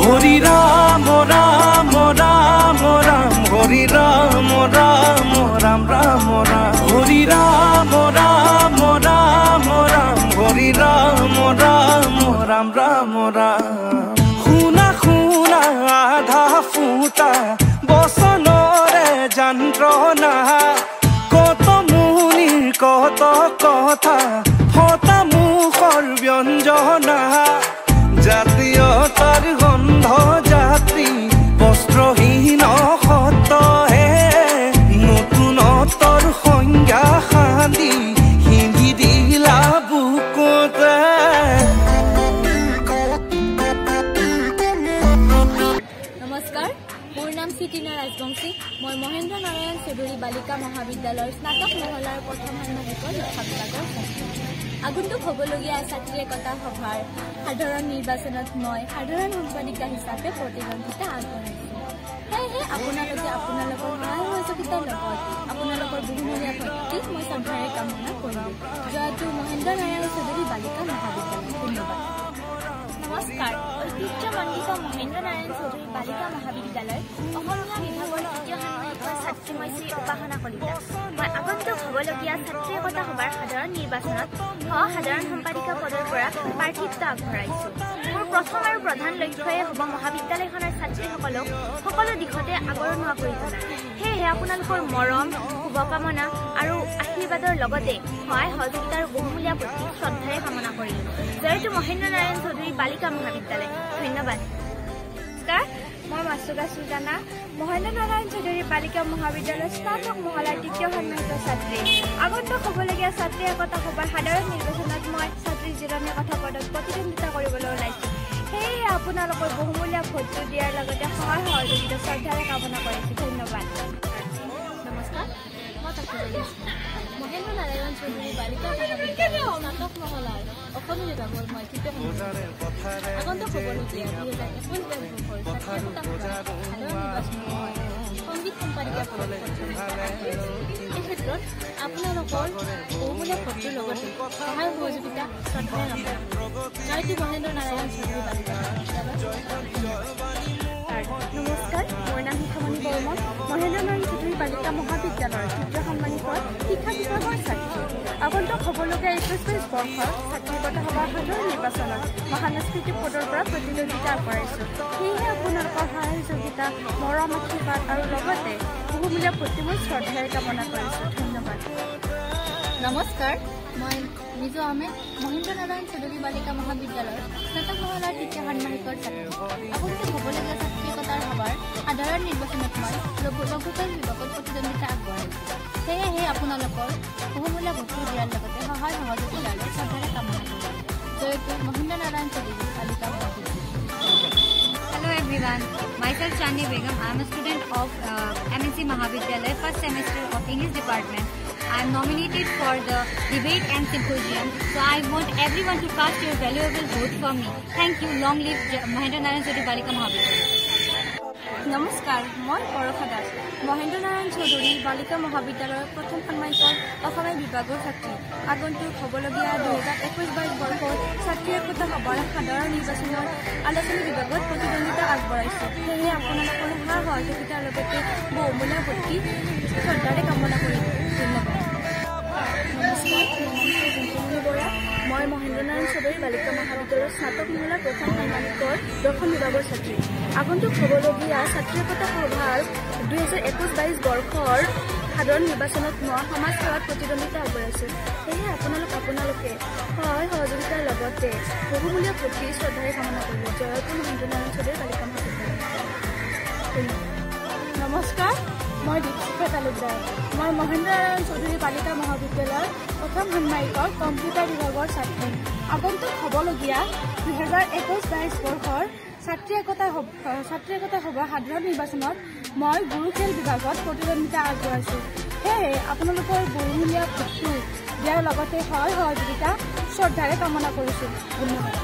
Hari Ram Ram Ram Ram Hari Ram Ram Ram Ram Ram Hari Ram Ram Ram Ram Hari Ram Ram Ram Ram Ram. শুনা শুনা আধা ফুটা বচনৰে যন্ত্ৰণা, কত মুনিৰ কত কথা ফটা মুখৰ ব্যঞ্জনা, জাতীয়তাৰ গন্ধ যাত্ৰী বস্ত্ৰহীন সতহে নতুনত্বৰ সংজ্ঞা সানি সিন্ধি দিলা বুকুতে। নমস্কাৰ, মোৰ নাম চিটিনা ৰাজবংশী। মই মহেন্দ্ৰ নাৰায়ণ চৌধুৰী বালিকা মহাবিদ্যালয়ৰ স্নাতক মহলাৰ প্ৰথম ষান্মাসিকৰ শিক্ষা বিভাগৰ ছাত্ৰী। আগন্তুক হ'বলগীয়া ছাত্ৰী একতা সভাৰ সাধাৰণ নিৰ্বাচনত মই সাধাৰণ সম্পাদিকা হিচাপে প্ৰতিদ্বন্দ্বিতা আগবঢ়াইছোঁ। সেয়েহে আপোনালোকে আপোনালোকৰ সহায় সহযোগিতাৰ লগত আপোনালোকৰ বহুমূলীয়া ভৰ্তি মই শ্ৰদ্ধাৰে কামনা কৰিলোঁ। জয়তু মহেন্দ্ৰ নাৰায়ণ চৌধুৰী বালিকা মহাবিদ্যালয়। ধন্যবাদ। নমস্কাৰ, ঐতিহ্যমণ্ডিত মহেন্দ্ৰ নাৰায়ণ চৌধুৰী বালিকা মহাবিদ্যালয় অসমীয়া বিভাগৰ তৃতীয় ষান্মাসিকৰ ছাত্ৰী মই শ্ৰী উপাসনা কলিতা। মই আগন্তুক হ'বলগীয়া ছাত্ৰী একতা সভাৰ সাধাৰণ নিৰ্বাচনত সহ সাধাৰণ সম্পাদিকা পদৰ পৰা প্ৰাৰ্থিত্ব আগবঢ়াইছোঁ। মোৰ প্ৰথম আৰু প্ৰধান লক্ষ্যই হ'ব মহাবিদ্যালয়খনৰ ছাত্ৰীসকলক সকলো দিশতে আগৰণুৱা কৰি তোলা। সেয়েহে আপোনালোকৰ মৰম, শুভকামনা আৰু আশীৰ্বাদৰ লগতে সহায় সহযোগিতাৰ বহুমূলীয়া প্ৰতি শ্ৰদ্ধাৰে কামনা কৰিলোঁ। জয়তু মহেন্দ্ৰ নাৰায়ণ চৌধুৰী বালিকা মহাবিদ্যালয়। ধন্যবাদ। নমস্কাৰ, মই মাছুকা চুলতানা, মহেন্দ্ৰ নাৰায়ণ চৌধুৰী বালিকা মহাবিদ্যালয়ৰ স্নাতক মহলাৰ তৃতীয় ষান্মাসিকৰ ছাত্ৰী। আগন্তুক হ'বলগীয়া ছাত্ৰী একতা সভাৰ সাধাৰণ নিৰ্বাচনত মই ছাত্ৰী জিৰণি কথা পদত প্ৰতিদ্বন্দ্বিতা কৰিবলৈ ওলাইছোঁ। সেয়েহে আপোনালোকৰ বহুমূলীয়া ভোটটো দিয়াৰ লগতে সহায় সহযোগিতা শ্ৰদ্ধাৰে কামনা কৰিছোঁ। ধন্যবাদ। নমস্কাৰ, মই কাকিবাৰী মহেন্দ্ৰ নাৰায়ণ চৌধুৰী বালিকা মহাবিদ্যালয়ৰ স্নাতক মহলাৰ অসমীয়া বিভাগৰ মই তৃতীয় ষান্মাসিকৰ। আগন্তুক হ'বলগীয়া 2021-22 বৰ্ষৰ ছাত্ৰী একতা সভাৰ সাধাৰণ নিৰ্বাচনত মই সংগীত সম্পাদিকা পদত প্ৰতিদ্বন্দ্বিতা আগবঢ়াইছোঁ। এই ক্ষেত্ৰত আপোনালোকৰ বহুমূলীয়া ভোটটোৰ লগতে সহায় সহযোগিতা শ্ৰদ্ধাৰে কামনা কৰিলোঁ। জয়তু মহেন্দ্ৰ নাৰায়ণ চৌধুৰী বালিকা মহাবিদ্যালয়। নমস্কাৰ, মোৰ নাম শিখামণি বৰ্মন, মহেন্দ্ৰ নাৰায়ণ চৌধুৰী বালিকা মহাবিদ্যালয়ৰ তৃতীয় ষান্মাসিকৰ শিক্ষা বিভাগৰ ছাত্ৰী। আগন্তুক হ'বলগীয়া 21-22 বৰ্ষৰ ছাত্ৰী একতা সভাৰ সাধাৰণ নিৰ্বাচনত মই সাংস্কৃতিক পদৰ পৰা প্ৰতিদ্বন্দ্বিতা আগবঢ়াইছোঁ। সেয়েহে আপোনালোকৰ সহায় সহযোগিতা, মৰম, আশীৰ্বাদ আৰু লগতে বহুমূলীয়া ভোটটি মই শ্ৰদ্ধাৰে কামনা কৰিছোঁ। ধন্যবাদ। নমস্কাৰ, মই মিজু আহমেদ, মহেন্দ্ৰ নাৰায়ণ চৌধুৰী বালিকা মহাবিদ্যালয়ৰ স্নাতক মহলাৰ তৃতীয় ষান্মাসিকৰ ছাত্ৰী। আগন্তুক হ'বলগীয়া ছাত্ৰী একতাৰ সভাৰ সাধাৰণ নিৰ্বাচনত মই লঘুকল বিভাগত প্ৰতিদ্বন্দ্বিতা আগবঢ়াইছোঁ। সেয়েহে আপোনালোকৰ বহুমূলীয়া ভোটটো দিয়াৰ লগতে সহায় সহযোগিতাৰে শ্ৰদ্ধাৰে কামনা কৰিলোঁ। জয়তু মহেন্দ্ৰ নাৰায়ণ চৌধুৰী বালিকা মহাবিদ্যালয়। Hello everyone, myself Chandni Begum. I am a student of MNC Mahavidyalaya, first semester of English department. I am nominated for the debate and symposium, so I want everyone to cast your valuable vote for me. Thank you. Long live Mahendra Narayan Chaudhary Balika Mahavidyalaya. নমস্কাৰ, মই বৰষা দাস, মহেন্দ্ৰ নাৰায়ণ চৌধুৰী বালিকা মহাবিদ্যালয়ৰ প্ৰথম ষান্মাসিকৰ অসমীয়া বিভাগৰ ছাত্ৰী। আগন্তুক হ'বলগীয়া 2021-22 বৰ্ষৰ ছাত্ৰী একতা সভাৰ সাধাৰণ নিৰ্বাচনৰ আলোচনী বিভাগত প্ৰতিদ্বন্দ্বিতা আগবঢ়াইছোঁ। সেয়েহে আপোনালোকৰ সহায় সহযোগিতাৰ লগতে বহুমূলীয়া ভোটটি শ্ৰদ্ধাৰে কামনা কৰিলোঁ। ধন্যবাদ। নমস্কাৰ, মোৰ নাম শ্ৰী জিন্তুমণি বৰা। মই মহেন্দ্ৰ নাৰায়ণ চৌধুৰী বালিকা মহাবিদ্যালয়ৰ স্নাতক মহলাৰ প্ৰথম ষান্মাসিকৰ দৰ্শন বিভাগৰ ছাত্ৰী। আগন্তুক হ'বলগীয়া ছাত্ৰী একতা সভাৰ 2021-22 বৰ্ষৰ সাধাৰণ নিৰ্বাচনত মই সমাজ সেৱাত প্ৰতিদ্বন্দ্বিতা আগবঢ়াইছোঁ। সেয়েহে আপোনালোকে সহায় সহযোগিতাৰ লগতে বহুমূলীয়া ভোটটি শ্ৰদ্ধাৰে কামনা কৰিলোঁ। জয়তু মহেন্দ্ৰ নাৰায়ণ চৌধুৰী বালিকা মহাবিদ্যালয়। নমস্কাৰ, মই দীপশিখা তালুকদাৰ। মই মহেন্দ্ৰ নাৰায়ণ চৌধুৰী বালিকা মহাবিদ্যালয়ৰ প্ৰথম ষান্মাসিকৰ কম্পিউটাৰ বিভাগৰ ছাত্ৰী। আগন্তুক হ'বলগীয়া 2021-22 বৰ্ষৰ ছাত্ৰী একতা সভাৰ সাধাৰণ নিৰ্বাচনত মই গুৰুখেল বিভাগত প্ৰতিদ্বন্দ্বিতা আগবঢ়াইছোঁ। সেয়েহে আপোনালোকৰ বহুমূলীয়া ভোটটো দিয়াৰ লগতে সহায় সহযোগিতা শ্ৰদ্ধাৰে কামনা কৰিছোঁ। ধন্যবাদ।